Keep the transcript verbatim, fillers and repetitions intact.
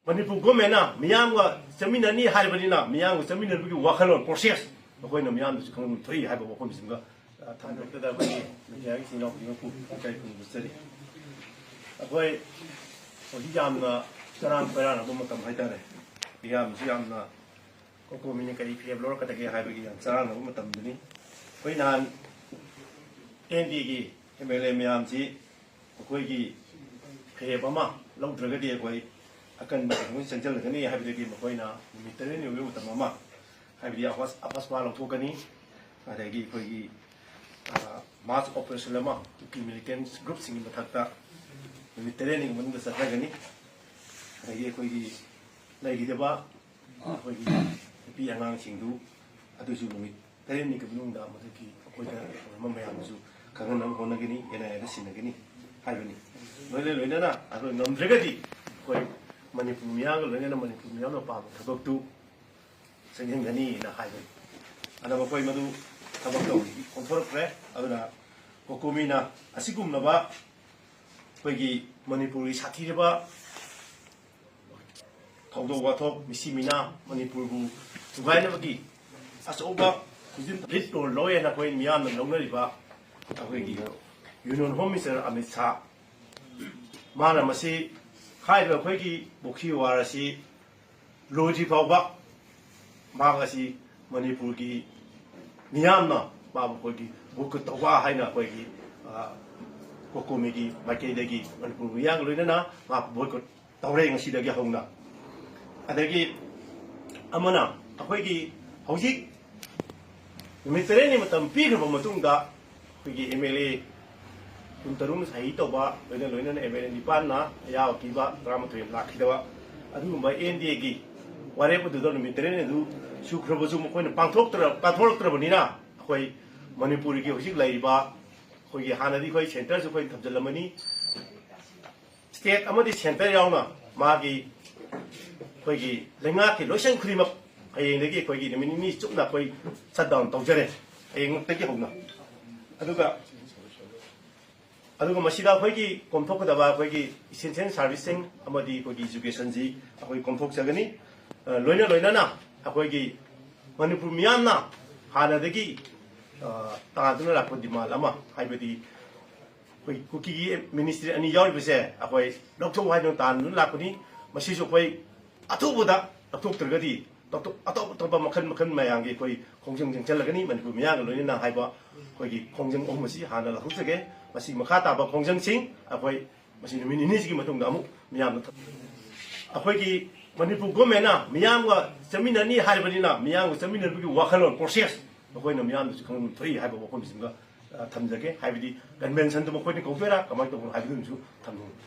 ꯃꯅꯤꯄꯨꯔ ꯒꯣꯔꯃꯦꯟꯅ ꯃꯤꯌꯥꯝꯒ ꯆꯠꯃꯤꯟꯅꯅꯤ ꯍꯥꯏꯕꯅꯤꯅ, ꯃꯤꯌꯥꯝꯒ ꯆꯠꯃꯤꯟꯅꯕꯒꯤ ꯋꯥꯈꯜꯂꯣꯟ, ꯄ꯭ꯔꯣꯁꯦꯁ, ꯑꯩꯈꯣꯏꯅ ꯃꯤꯌꯥꯝꯗꯁꯨ ꯈꯪꯍꯟꯕ ꯊꯣꯛꯏ ꯍꯥꯏꯕ ꯋꯥꯐꯝꯁꯤꯃꯒ, ꯑ, ꯊꯝꯖꯕꯗ ꯑꯩꯈꯣꯏꯒꯤ ꯃꯦꯗꯤꯌꯥꯒꯤ ꯏꯆꯤꯟ ꯏꯅꯥꯎ ꯈꯨꯗꯤꯡꯃꯛꯄꯨ ꯏꯀꯥꯏ ꯈꯨꯝꯅꯖꯔꯤ꯫ ꯑꯩꯈꯣꯏ ꯍꯧꯖꯤꯛ ꯌꯥꯝꯅ ꯆꯔꯥꯡ ꯈꯣꯏꯔꯥꯡꯅꯕ ꯃꯇꯝ ꯍꯥꯏꯇꯥꯔꯦ꯫ ꯃꯤꯌꯥꯝꯁꯤ ꯌꯥꯝꯅ ꯀꯣꯀꯣꯃꯤꯅ ꯀꯔꯤ ꯐꯤꯔꯦꯞ ꯂꯧꯔꯛꯀꯗꯒꯦ ꯍꯥꯏꯕꯒꯤ ꯌꯥꯝ ꯆꯔꯥꯡꯅꯕ ꯃꯇꯝꯗꯅꯤ꯫ ꯑꯩꯈꯣꯏ ꯅꯍꯥꯟ ꯑꯦꯟ ꯗꯤꯒꯤ ꯑꯦꯝ ꯑꯦꯜ ꯑꯦ ꯃꯌꯥꯝꯁꯤ ꯑꯩꯈꯣꯏꯒꯤ ꯐꯤꯔꯦꯞ ꯑꯃ ꯂꯧꯗ꯭ꯔꯒꯗꯤ ꯑꯩꯈꯣꯏ ꯑꯀꯟꯕ ꯀꯩꯅꯣ ꯆꯪꯁꯤꯜꯂꯒꯅꯤ ꯍꯥꯏꯕꯗꯒꯤ ꯃꯈꯣꯏꯅ ꯅꯨꯃꯤꯠ ꯇꯔꯦꯠꯅꯤ ꯑꯣꯏꯕ ꯃꯇꯝ ꯑꯃ, ꯍꯥꯏꯕꯗꯤ ꯑꯐꯁ-, ꯑꯐꯁꯄꯥ ꯂꯧꯊꯣꯛꯀꯅꯤ, ꯑꯗꯒꯤ ꯑꯩꯈꯣꯏꯒꯤ, ꯑ, ꯃꯥꯁ ꯑꯣꯄꯔꯦꯁꯟ ꯑꯃ, ꯀꯨꯀꯤ ꯃꯤꯂꯤꯇꯦꯟ ꯒ꯭ꯔꯨꯞꯁꯤꯡꯒꯤ ꯃꯊꯛꯇ ꯅꯨꯃꯤꯠ ꯇꯔꯦꯠꯅꯤꯒꯤ ꯃꯅꯨꯡꯗ ꯆꯠꯊꯒꯅꯤ꯫ ꯑꯗꯒꯤ ꯑꯩꯈꯣꯏꯒꯤ ꯂꯩꯈꯤꯗꯕ ꯑꯩꯈꯣꯏꯒꯤ ꯅꯨꯄꯤ ꯑꯉꯥꯡꯁꯤꯡꯗꯨ ꯑꯗꯨꯁꯨ ꯅꯨꯃꯤꯠ ꯇꯔꯦꯠꯅꯤꯒꯤ ꯃꯅꯨꯡꯗ ꯃꯗꯨꯒꯤ ꯑꯩꯈꯣꯏꯗ ꯂꯩꯔꯝꯕ ꯃꯌꯥꯝꯗꯨꯁꯨ ꯈꯪꯍꯟꯅꯕ ꯍꯣꯠꯅꯒꯅꯤ, ꯑꯦꯟ ꯑꯥꯏ ꯑꯦꯗ ꯁꯤꯟꯅꯒꯅꯤ ꯍꯥꯏꯕꯅꯤ꯫ ꯂꯣꯏꯅ ꯂꯣꯏꯅꯅ ꯑꯩꯈꯣꯏ ꯉꯝꯗ꯭ꯔꯒꯗꯤ ꯑꯩꯈꯣꯏ ꯃꯅꯤꯄꯨꯔ ꯃꯤꯌꯥꯝꯒ ꯂꯣꯏꯅꯅ ꯃꯅꯤꯄꯨꯔ ꯃꯤꯌꯥꯝꯅ ꯄꯥꯝꯕ ꯊꯕꯛꯇꯨ ꯆꯪꯁꯤꯟꯒꯅꯤꯅ ꯍꯥꯏꯕꯅꯤ꯫ ꯑꯗ ꯃꯈꯣꯏ ꯃꯗꯨ ꯊꯕꯛ ꯇꯧꯕꯗꯒꯤ ꯑꯣꯟꯊꯣꯔꯛꯈ꯭ꯔꯦ꯫ ꯑꯗꯨꯅ ꯀꯣꯀꯣꯃꯤꯅ ꯑꯁꯤꯒꯨꯝꯂꯕ ꯑꯩꯈꯣꯏꯒꯤ ꯃꯅꯤꯄꯨꯔꯒꯤ ꯁꯥꯊꯤꯔꯕ ꯊꯧꯗꯣꯛ ꯋꯥꯊꯣꯛ, ꯃꯤꯁꯤ ꯃꯤꯅꯥ, ꯃꯅꯤꯄꯨꯔꯕꯨ ꯊꯨꯒꯥꯏꯅꯕꯒꯤ ꯑꯆꯧꯕ ꯈꯨꯖꯤꯟ ꯂꯤꯠ ꯂꯣ ꯍꯥꯏꯅ ꯑꯩꯈꯣꯏ ꯃꯤꯌꯥꯝꯅ ꯂꯧꯅꯔꯤꯕ ꯑꯩꯈꯣꯏꯒꯤ union home minister Amit Shah, ꯃꯥꯅ ꯃꯁꯤ ꯍꯥꯏꯔꯤꯕ ꯑꯩꯈꯣꯏꯒꯤ ꯕꯣꯈꯤ ꯋꯥꯔ ꯑꯁꯤ ꯂꯣꯏꯗ꯭ꯔꯤ ꯐꯥꯎꯕ ꯃꯍꯥꯛ ꯑꯁꯤ ꯃꯅꯤꯄꯨꯔꯒꯤ ꯃꯤꯌꯥꯝꯅ ꯃꯥꯕꯨ ꯑꯩꯈꯣꯏꯒꯤ ꯕꯣꯏꯀꯣꯠ ꯇꯧꯕ ꯍꯥꯏꯅ ꯑꯩꯈꯣꯏꯒꯤ, ꯑ, ꯀꯣꯀꯣꯃꯤꯒꯤ ꯃꯥꯏꯀꯩꯗꯒꯤ ꯃꯅꯤꯄꯨꯔ ꯃꯤꯌꯥꯝꯒ ꯂꯣꯏꯅꯅ ꯃꯥꯕꯨ ꯕꯣꯏꯀꯣꯠ ꯇꯧꯔꯦ ꯉꯁꯤꯗꯒꯤ ꯍꯧꯅ꯫ ꯑꯗꯒꯤ ꯑꯃꯅ ꯑꯩꯈꯣꯏꯒꯤ ꯍꯧꯖꯤꯛ ꯅꯨꯃꯤꯠ ꯇꯔꯦꯠꯅꯤ ꯃꯇꯝ ꯄꯤꯈ꯭ꯔꯕ ꯃꯇꯨꯡꯗ ꯑꯩꯈꯣꯏꯒꯤ ꯑꯦꯝ ꯑꯦꯜ ꯑꯦ ꯀꯨꯟꯇꯔꯨꯛꯅ ꯁꯍꯤ ꯇꯧꯕ, ꯂꯣꯏꯅ ꯂꯣꯏꯅꯅ ꯑꯦꯝ ꯑꯦꯜ ꯑꯦ ꯅꯤꯄꯥꯟꯅ ꯑꯌꯥꯕ ꯄꯤꯕ, ꯇꯔꯥꯃꯥꯊꯣꯏ ꯂꯥꯛꯈꯤꯗꯕ, ꯑꯗꯨꯒꯨꯝꯕ ꯑꯦꯟ ꯗꯤ ꯑꯦꯒꯤ ꯋꯥꯔꯦꯞ ꯑꯗꯨꯗ ꯅꯨꯃꯤꯠ ꯇꯔꯦꯠꯅꯤ ꯑꯗꯨ ꯁꯨꯈ꯭ꯔꯕꯁꯨ ꯃꯈꯣꯏꯅ ꯄꯥꯡꯊꯣꯛꯇ꯭ꯔ-, ꯄꯥꯡꯊꯣꯔꯛꯇ꯭ꯔꯕꯅꯤꯅ ꯑꯩꯈꯣꯏ ꯃꯅꯤꯄꯨꯔꯒꯤ ꯍꯧꯖꯤꯛ ꯂꯩꯔꯤꯕ ꯑꯩꯈꯣꯏꯒꯤ ꯍꯥꯟꯅꯗꯤ ꯑꯩꯈꯣꯏ ꯁꯦꯟꯇꯔꯁꯨ ꯑꯩꯈꯣꯏ ꯊꯝꯖꯤꯜꯂꯝꯃꯅꯤ, ꯁ꯭ꯇꯦꯠ ꯑꯃꯗꯤ ꯁꯦꯟꯇꯔ ꯌꯥꯎꯅ ꯃꯥꯒꯤ ꯑꯩꯈꯣꯏꯒꯤ ꯂꯩꯉꯥꯛꯀꯤ ꯂꯣꯏꯁꯪ ꯈꯨꯗꯤꯡꯃꯛ ꯍꯌꯦꯡꯗꯒꯤ ꯑꯩꯈꯣꯏꯒꯤ ꯅꯨꯃꯤꯠ ꯅꯤꯅꯤ ꯆꯨꯞꯅ ꯑꯩꯈꯣꯏ ꯁꯠ ꯗꯥꯎꯟ ꯇꯧꯖꯔꯦ, ꯍꯌꯦꯡꯃꯛꯇꯒꯤ ꯍꯧꯅ꯫ ꯑꯗꯨꯒ ꯑꯗꯨꯒ ꯃꯁꯤꯗ ꯑꯩꯈꯣꯏꯒꯤ ꯀꯣꯝꯊꯣꯛꯀꯗꯕ ꯑꯩꯈꯣꯏꯒꯤ essential service ꯁꯤꯡ ꯑꯃꯗꯤ ꯑꯩꯈꯣꯏꯒꯤ education ꯁꯤ ꯑꯩꯈꯣꯏ ꯀꯣꯝꯊꯣꯛꯆꯒꯅꯤ꯫ ꯑ, ꯂꯣꯏꯅ ꯂꯣꯏꯅꯅ ꯑꯩꯈꯣꯏꯒꯤ ꯃꯅꯤꯄꯨꯔ ꯃꯤꯌꯥꯝꯅ ꯍꯥꯟꯅꯗꯒꯤ, ꯑ, ꯇꯥꯗꯨꯅ ꯂꯥꯛꯄ demand ꯑꯃ, ꯍꯥꯏꯕꯗꯤ ꯑꯩꯈꯣꯏ ꯀꯨꯀꯤꯒꯤ ministry ꯑꯅꯤ ꯌꯥꯎꯔꯤꯕꯁꯦ ꯑꯩꯈꯣꯏ ꯂꯧꯊꯣꯛꯎ ꯍꯥꯏꯗꯨꯅ ꯇꯥꯟꯗꯨꯅ ꯂꯥꯛꯄꯅꯤ꯫ ꯃꯁꯤꯁꯨ ꯑꯩꯈꯣꯏ ꯑꯊꯨꯕꯗ ꯂꯧꯊꯣꯛꯇ꯭ꯔꯒꯗꯤ ꯑꯇꯣꯞ ꯑꯇꯣꯞ ꯑꯇꯣꯞꯄ ꯃꯈꯜ ꯃꯈꯜ ꯃꯌꯥꯝꯒꯤ ꯑꯩꯈꯣꯏ ꯈꯣꯡꯖꯪ ꯆꯪꯁꯤꯜꯂꯒꯅꯤ꯫ ꯃꯅꯤꯄꯨꯔ ꯃꯤꯌꯥꯝꯒ ꯂꯣꯏꯅꯅ ꯍꯥꯏꯕ ꯑꯩꯈꯣꯏꯒꯤ ꯈꯣꯡꯖꯪ ꯑꯍꯨꯝ ꯑꯁꯤ ꯍꯥꯟꯅ ꯂꯧꯊꯣꯛꯆꯒꯦ꯫ ꯃꯁꯤ ꯃꯈꯥ ꯇꯥꯕ ꯈꯣꯡꯖꯪꯁꯤꯡ ꯑꯩꯈꯣꯏ ꯃꯁꯤ ꯅꯨꯃꯤꯠ ꯅꯤꯅꯤꯁꯤꯒꯤ ꯃꯇꯨꯡꯗ ꯑꯃꯨꯛ ꯃꯤꯌꯥꯝꯗ ꯊꯝ-, ꯑꯩꯈꯣꯏꯒꯤ ꯃꯅꯤꯄꯨꯔ government ꯅ ꯃꯤꯌꯥꯝꯒ ꯆꯠꯃꯤꯟꯅꯅꯤ ꯍꯥꯏꯔꯕꯅꯤꯅ ꯃꯤꯌꯥꯝꯒ ꯆꯠꯃꯤꯟꯅꯕꯒꯤ ꯋꯥꯈꯜꯂꯣꯟ, process, ꯃꯈꯣꯏꯅ ꯃꯤꯌꯥꯝꯗꯁꯨ ꯈꯪꯍꯟꯕ ꯊꯣꯛꯏ ꯍꯥꯏꯕ ꯋꯥꯐꯝꯁꯤꯃꯒ, ꯑ, ꯊꯝꯖꯒꯦ꯫ ꯍꯥꯏꯕꯗꯤ convention ꯗꯨ ꯃꯈꯣꯏꯅ ꯀꯧꯗꯣꯏꯔꯥ ꯀꯃꯥꯏꯅ ꯇꯧꯕꯅꯣ ꯍꯥꯏꯕꯗꯨ ꯑꯃꯁꯨ ꯊꯝꯖꯒꯦ꯫